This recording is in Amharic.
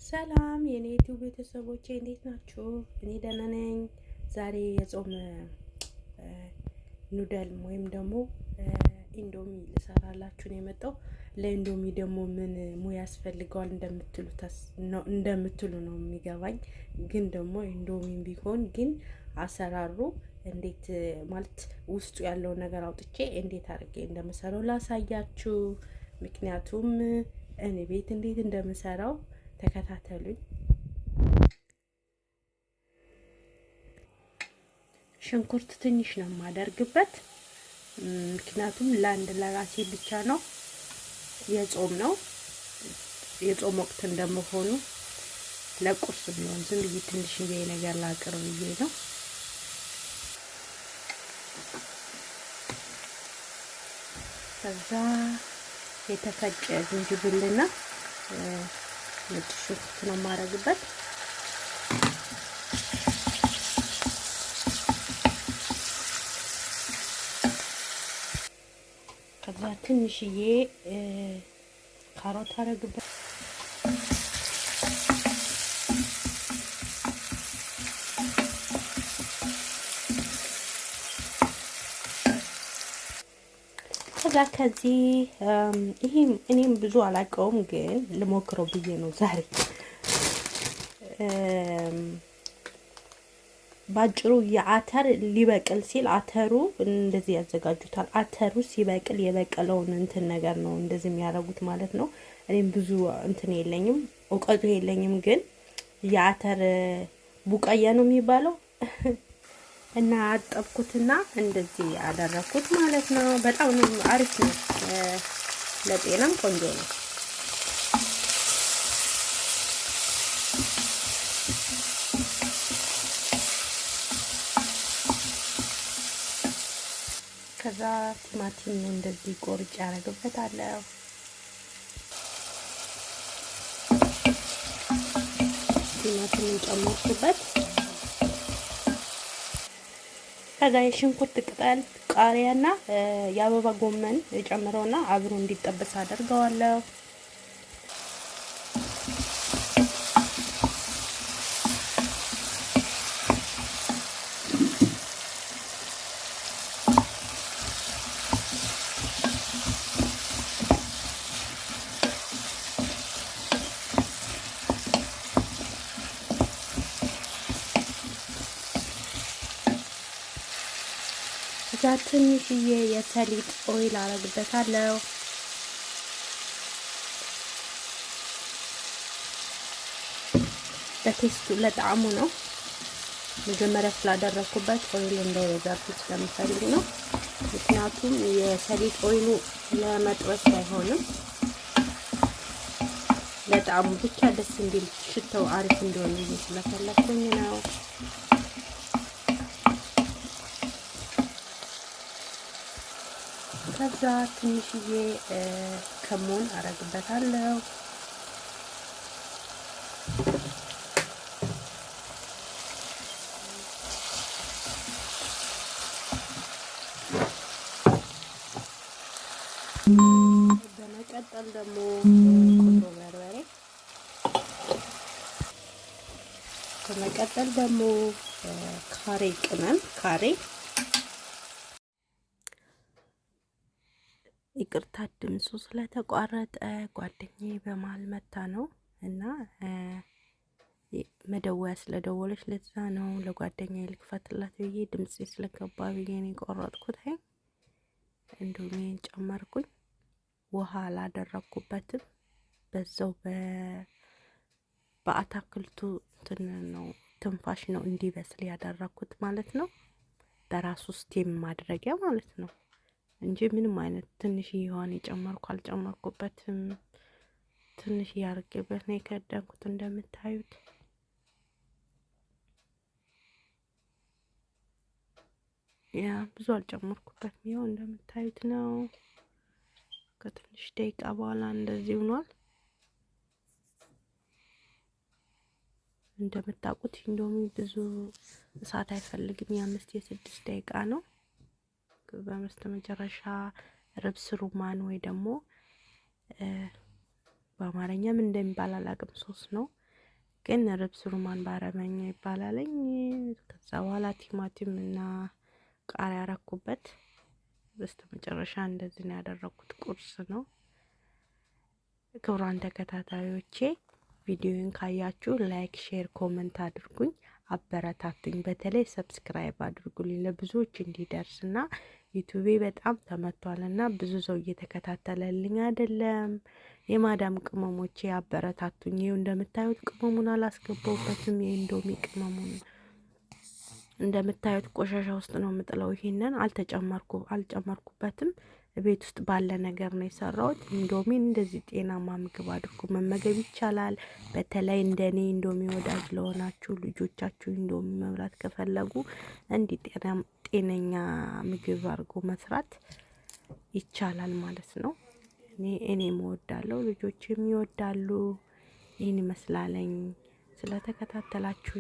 ሰላም የኔ ዩቲዩብ ቤተሰቦቼ እንዴት ናችሁ? እኔ ደህና ነኝ። ዛሬ የጾም noodle ወይም ደግሞ ኢንዶሚ ልሰራላችሁ ነው የመጣው። ለኢንዶሚ ደግሞ ምን ሙያ ያስፈልገዋል እንደምትሉ ነው የሚገባኝ። ግን ደግሞ ኢንዶሚን ቢሆን ግን አሰራሩ እንዴት ማለት ውስጡ ያለውን ነገር አውጥቼ እንዴት አድርጌ እንደምሰራው ላሳያችሁ። ምክንያቱም እኔ ቤት እንዴት እንደምሰራው ተከታተሉኝ። ሽንኩርት ትንሽ ነው የማደርግበት፣ ምክንያቱም ለአንድ ለራሴ ብቻ ነው፣ የጾም ነው። የጾም ወቅት እንደመሆኑ ለቁርስ ቢሆን ዝም ብዬ ትንሽዬ ነገር ላቅርብ ብዬ ነው። ከዛ የተፈጨ ዝንጅብልና ነጭ ሽንኩርት ነው የማደርግበት። ከዛ ትንሽዬ ካሮት አደርግበት። ከዛ ከዚህ ይሄም እኔም ብዙ አላውቀውም፣ ግን ልሞክረው ብዬ ነው ዛሬ። ባጭሩ የአተር ሊበቅል ሲል አተሩ እንደዚህ ያዘጋጁታል። አተሩ ሲበቅል የበቀለውን እንትን ነገር ነው እንደዚህ የሚያደርጉት ማለት ነው። እኔም ብዙ እንትን የለኝም፣ እውቀቱ የለኝም፣ ግን የአተር ቡቃያ ነው የሚባለው እና አጠብኩትና እንደዚህ አደረኩት ማለት ነው። በጣም ነው አሪፍ ነው፣ ለጤናም ቆንጆ ነው። ከዛ ቲማቲም እንደዚህ ቆርጬ አደርግበታለሁ። ቲማቲምን ጨመርኩበት። ከዛ የሽንኩርት ቅጠል፣ ቃሪያና የአበባ ጎመን ጨምረውና አብሮ እንዲጠበስ አደርገዋለሁ። ከዛ ትንሽዬ የሰሊጥ oil አረግበታለሁ። ለ taste ኡ ለጣዕሙ ነው። መጀመሪያ ስላደረኩበት oil እንዳይበዛብኝ ስለምፈልግ ነው። ምክንያቱም የሰሊጥ oil ኡ ለመጥበስ አይሆንም፣ ለጣዕሙ ብቻ ደስ እንዲል ሽታው አሪፍ እንዲሆን ስለፈለኩኝ ነው። ከዛ ትንሽዬ ከሙን አረግበታለሁ። በመቀጠል ደግሞ ቁንዶ በርበሬ፣ በመቀጠል ደግሞ ካሬ ቅመም ካሬ ይቅርታ ድምፁ ስለተቋረጠ ጓደኛዬ በመሀል መታ ነው እና መደወያ ስለደወለች ለዛ ነው። ለጓደኛዬ ልክፈትላት ብዬ ድምፅ ስለገባ ብዬ ነው የቆረጥኩት። እንዶሚን ጨመርኩኝ። ውሃ አላደረኩበትም። በዛው በአታክልቱ እንትን ነው ትንፋሽ ነው እንዲበስል ያደረኩት ማለት ነው። በራሱ steam ማድረጊያ ማለት ነው እንጂ ምንም አይነት ትንሽ የሆነ የጨመርኩ አልጨመርኩበትም። ትንሽ እያርጌበት ነው የከደንኩት እንደምታዩት። ያ ብዙ አልጨመርኩበትም። ይኸው እንደምታዩት ነው። ከትንሽ ደቂቃ በኋላ እንደዚህ ሆኗል። እንደምታውቁት ኢንዶሚ ብዙ እሳት አይፈልግም። የ5 የ6 ደቂቃ ነው። በመስተመጨረሻ دبس رمان ወይ ደግሞ በአማርኛ ምን እንደሚባል አላውቅም፣ ሶስ ነው። ግን ርብስ ሩማን በአረበኛ ይባላለኝ። ከዛ በኋላ ቲማቲም እና ቃሪያ ያረኩበት። በስተመጨረሻ እንደዚህ ነው ያደረኩት። ቁርስ ነው። ክቡራን ተከታታዮቼ ቪዲዮን ካያችሁ like፣ share፣ comment አድርጉኝ፣ አበረታቱኝ። በተለይ subscribe አድርጉልኝ ለብዙዎች እንዲደርስና ዩቱቤ በጣም ተመቷልና ብዙ ሰው እየተከታተለልኝ አይደለም። የማዳም ቅመሞቼ አበረታቱኝ። ይኸው እንደምታዩት ቅመሙን አላስገባውበትም። የኢንዶሚ ቅመሙን እንደምታዩት ቆሻሻ ውስጥ ነው የምጥለው። ይሄንን አልጨመርኩበትም። ቤት ውስጥ ባለ ነገር ነው የሰራሁት። ኢንዶሚን እንደዚህ ጤናማ ምግብ አድርጎ መመገብ ይቻላል። በተለይ እንደኔ ኢንዶሚ ወዳጅ ለሆናችሁ፣ ልጆቻችሁ ኢንዶሚ መብላት ከፈለጉ እንዲህ ጤነኛ ምግብ አድርጎ መስራት ይቻላል ማለት ነው። እኔም እወዳለሁ፣ ልጆችም ይወዳሉ። ይህን ይመስላለኝ። ስለተከታተላችሁ